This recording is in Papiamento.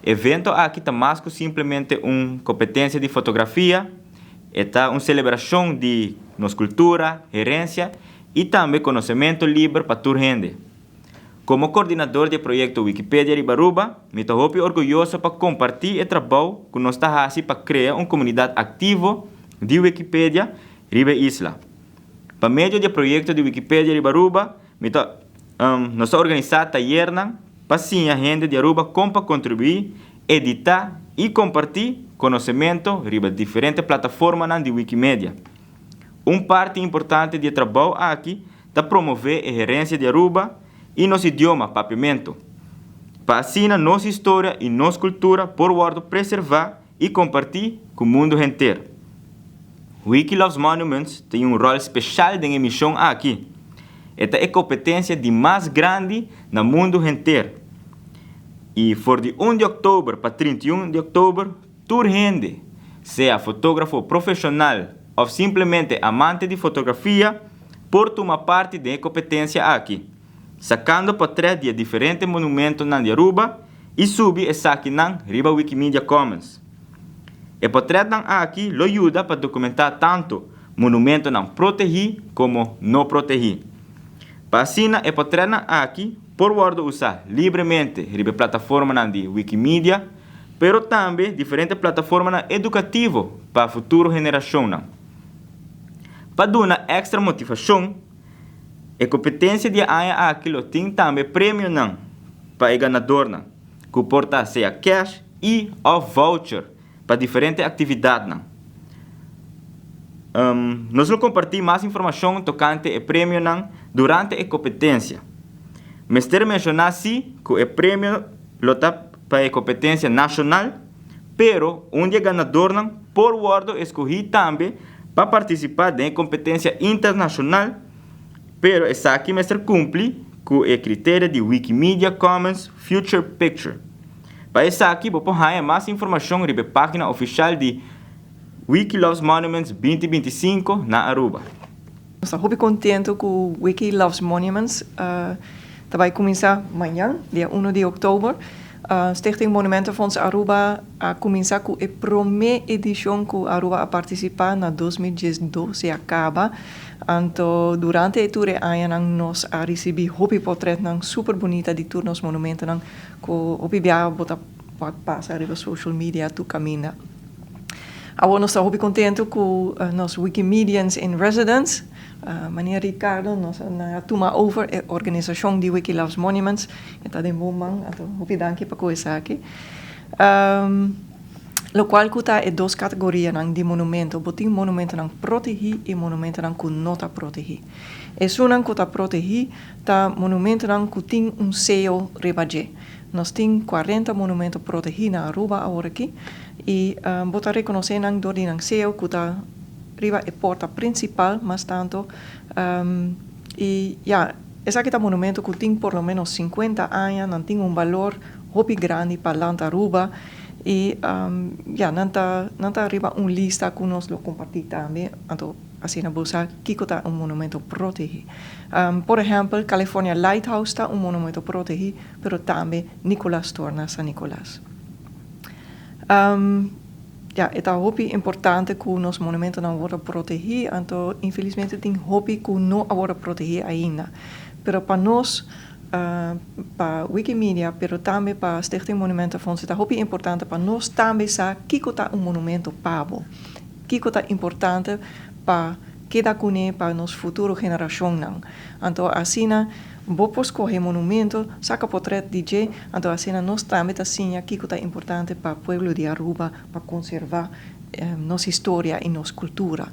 Evento aki ta mas cu simplemente un competencia di fotografia, ta un celebracion di nos cultura, herencia y tambe conocemento liber pa tur hende. Como coordinador di proyecto Wikipedia riba Aruba, mi ta hopi orguyoso pa comparti e trabou cu nos ta haci pa crea un comunidad activo di Wikipedia riba e isla. Pa medio di e proyecto di Wikipedia riba Aruba, mi ta, nos ta organisa tayernan pa siña hende di Aruba con pa contribui, edita y comparti conocemento riba diferente plataformanan di Wikimedia. Un parti importante di e trabou aki ta promove e herencia di Aruba y nos idioma Papiamento, pa asina nos historia y nos cultura por wordo preserva y comparti cu mundo henter. Wiki Loves Monuments tin un rol special den e mision aki. E ta e competencia di mas grandi na mundo henter. Y for di 1 di october pa 31 di october, tur hende, sea fotografo profesional of simplemente amante di fotografia, por tuma parti den e competencia aki, sacando portret di diferente monumentonan di Aruba y subi esakinan riba Wikimedia Commons. E portretnan aki lo yuda pa documenta tanto monumentonan protegi como no protegi. Pa asina e portretnan aki por wordo usa libremente riba plataformanan di Wikimedia, pero tambe diferente plataformanan educativo pa futuro generacionnan. Pa duna extra motivacion, e competencia di aña aki lo tin tambe premionan pa e ganadornan, cu por ta sea cash y of voucher pa diferente actividadnan. Nos lo comparti mas informacion tocante e premionan durante e competencia. Mester menciona si cu e premio lo ta pa e competencia nacional, pero un di e ganadornan por wordo escogi tambe pa participa den e competencia internacional, pero esaki mester cumpli cu e criterio di Wikimedia Commons Future Picture. Pa esaki, bo por haya mas informacion riba e pagina oficial di Wiki Loves Monuments 2025 na Aruba. Nos ta hopi contento cu Wiki Loves Monuments ta bay cuminsa mañan, dia 1 di october. Stichting Monumentenfonds Aruba a cuminsa cu e prome edicion cu Aruba a participa na 2012 a caba. Anto durante e tur e añanan nos a ricibi hopi portretnan super bunita di tur nos monumentonan cu hopi biaha bo ta pasa riba social media tur caminda. Awor nos ta hopi contento cu nos Wikimedians in Residence, Meneer Ricardo, nos a tuma over e organisacion di Wiki Loves Monuments. E ta den bon man, anto hopi danki pa cu esaki. Locual cu ta e dos categorianan di monumento: bo tin monumentonan protegi y monumentonan cu no ta protegi. Esunnan cu ta protegi ta monumentonan cu tin un seyo riba dje. Nos tin 40 monumento protegi na Aruba awor aki y bo ta reconoce nan door di nan seyo cu ta riba e porta principal mas tanto. Y ja, esaki ta monumento cu tin por lo menos 50 aña, nan tin un balor hopi grandi pa land Aruba y ja, nan ta riba un lista cu nos lo comparti tambe, anto asina bo sa kico ta un monumento protegi. Por ehempel, California Lighthouse ta un monumento protegi, pero tambe Nicolas Toren na San Nicolas. Ja, e ta hopi importante cu nos monumentonan wordo protegi, anto infelizmente tin hopi cu no a wordo protegi ainda. Pero pa nos, pa Wikimedia, pero tambe pa Stichting Monumentenfonds, ta hopi importante pa nos tambe sa kico ta un monumento pa bo. Kico ta importante pa keda cune pa nos futuro generacionnan. Anto asina bo por scoge monumento, saca portret di dje, anto asina nos tambe ta siña kico ta importante pa pueblo di Aruba pa conserva nos historia y nos cultura.